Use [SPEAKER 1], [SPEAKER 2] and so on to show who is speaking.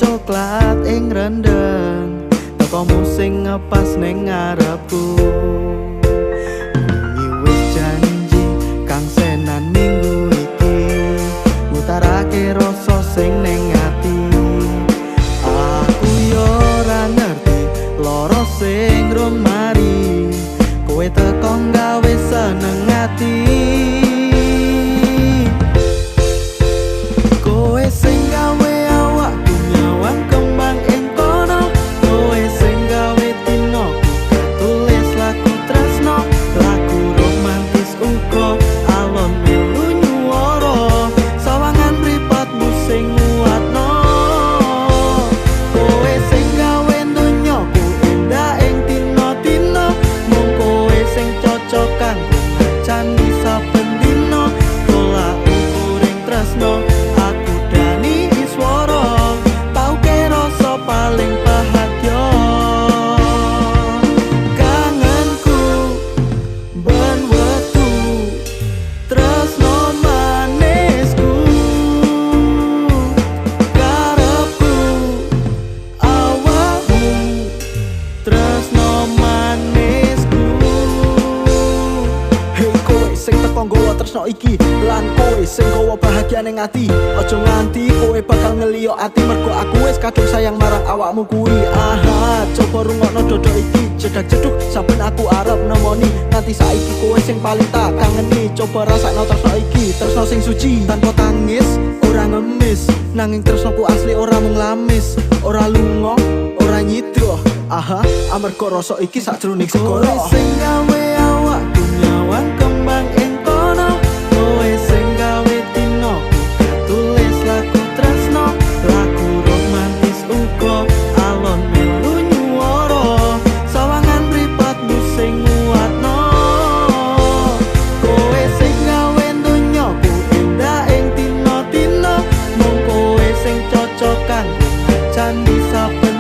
[SPEAKER 1] Coklat ing rendeng, tekomu sing ngepas ning ngarepku. Wingi wis janji kang senan minggu iki, ngutarake rasa sing ning ati. Aku yo ora ngerti lara sing rung mari, kowe teko gawe seneng ati. Kowe sing gawe awakku nyawang kembang ing kono, kowe sing gawe tinoku ketulis lagu tresno, lagu romantis uga alon melu nyuwara, sawangan mripatmu sing nguatno. Kowe sing gawe donyaku endah ing dina-dina, mung kowe sing cocok kanggo ngancani saben dina. Tolak ukuring tresno, aku Dani Iswara, tau ke rasa paling bahagia. Kangenku ben wektu tresno manisku, karepku awakmu tresno manisku.
[SPEAKER 2] Hei kowe sing teko nggawa tresno iki, lan kowe sing nggawa bahagia ning ati. Aja nganti kowe bakal ngeliyo ati, mergo aku wis kadung sayang marang awakmu kuwi. Aha, coba rungokno dodo iki, jedak-jeduk saben aku arep nemoni. Nganti saiki kowe sing paling tak kangeni. Coba rasakno tresno iki, tresno sing suci, tanpa tangis, ora ngemis. Nanging tresnoku asli ora mung lamis, ora lunga, ora nyidro. Aha, amarga rasa iki sakjroning
[SPEAKER 1] Kowe
[SPEAKER 2] segara.
[SPEAKER 1] sing gawe awakku nyawang kembang ing kono, kowe sing gawe tinoku ketulis lagu tresno, lagu romantis uga alon melu nyuwara, sawangan mripatmu sing nguatno. Kowe sing gawe donyaku endah ing dina-dina, mung kowe sing cocok kanggo ngancani saben